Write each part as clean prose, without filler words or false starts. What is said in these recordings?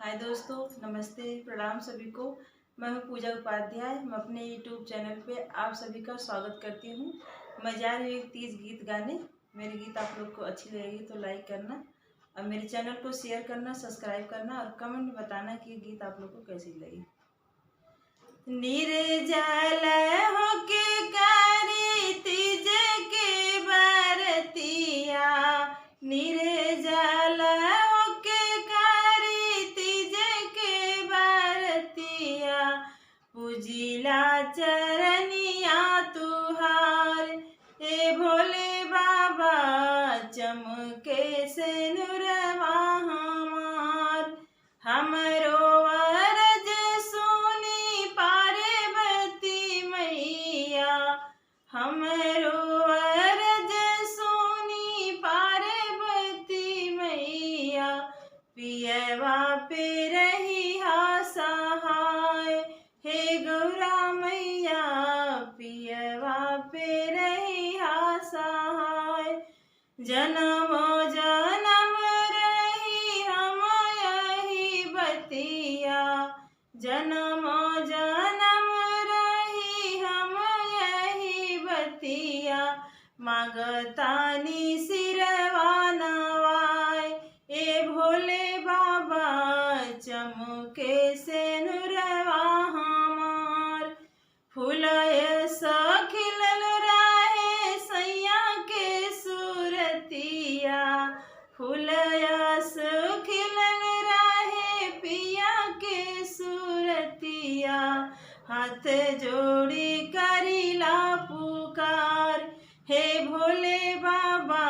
हाय दोस्तों, नमस्ते, प्रणाम सभी को। मैं हूं पूजा उपाध्याय। मैं अपने यूट्यूब चैनल पे आप सभी का स्वागत करती हूं। मैं जा रही हूँ एक तीज गीत गाने। मेरे गीत आप लोग को अच्छी लगेगी तो लाइक करना और मेरे चैनल को शेयर करना, सब्सक्राइब करना और कमेंट में बताना कि ये गीत आप लोग को कैसी लगी। निर्जल होके करी तीज के बरतिया, निर्जल होके करी तीज के बरतिया, पूजिला चरनिया तुहार ए भोले बाबा, चमके से नुरवा हमार। हमरो अरज सुनी पार्वती मैया, हमरो अरज सुनी पार्वती मैया, पियवा पे रही हा सहाय हे गौरा मैया, पियवा पे रही हा सहाय। जन्म जन्म रही हम यही बतिया, जन्म जन्म रही हम यही बतिया, मांगतानी सिरवा नवाय ए भोले बाबा, चमके से नुरवा हमार। फूलय खिलल रहे सैया के सूरतिया, फूलयस खिलल रहे पिया के सूरतिया, हाथ जोड़ी करीला पुकार हे भोले बाबा,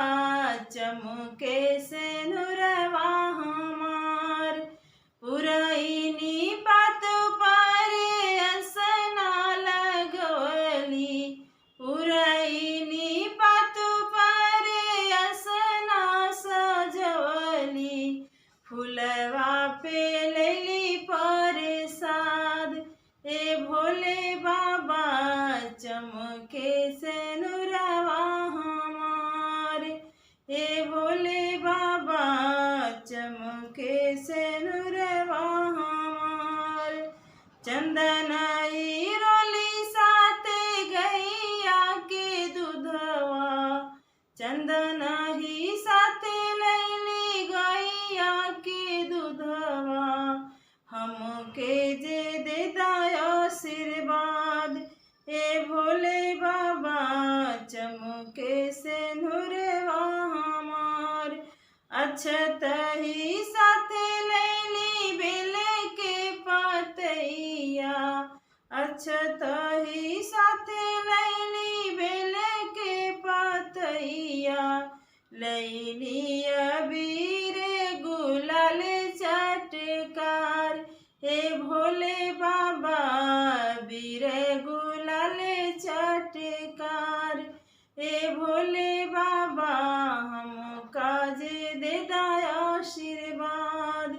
चमके से नुरवा हमार। पुरैनी पात पारे असना लगवली, पुरैनी पात पारे असना सजवली, फुलवा पे लैली परसाद ए भोले बाबा, चमके से नुरवा हमार। ए भोले बाबा, चमके से नुरवा हमार। चंदन रोली साथे गैया के दूधवा, चंदन ही साथे लैली गैया के दूधवा, हमके जे दे आशीर्वाद ए भोले बाबा, चमके से नुरवा हमार। अक्षत ही साथे लैली बेले के पतैया, अक्षत ही साथे लैली बेले के पतैया, लैली अबीर गुलाल चटकार हे भोले बाबा, बीर गुलाल चटकार हे भोले बाबा, हम काज दे आशीर्वाद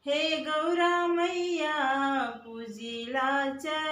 हे गौरा मैया, पूजिला चरण।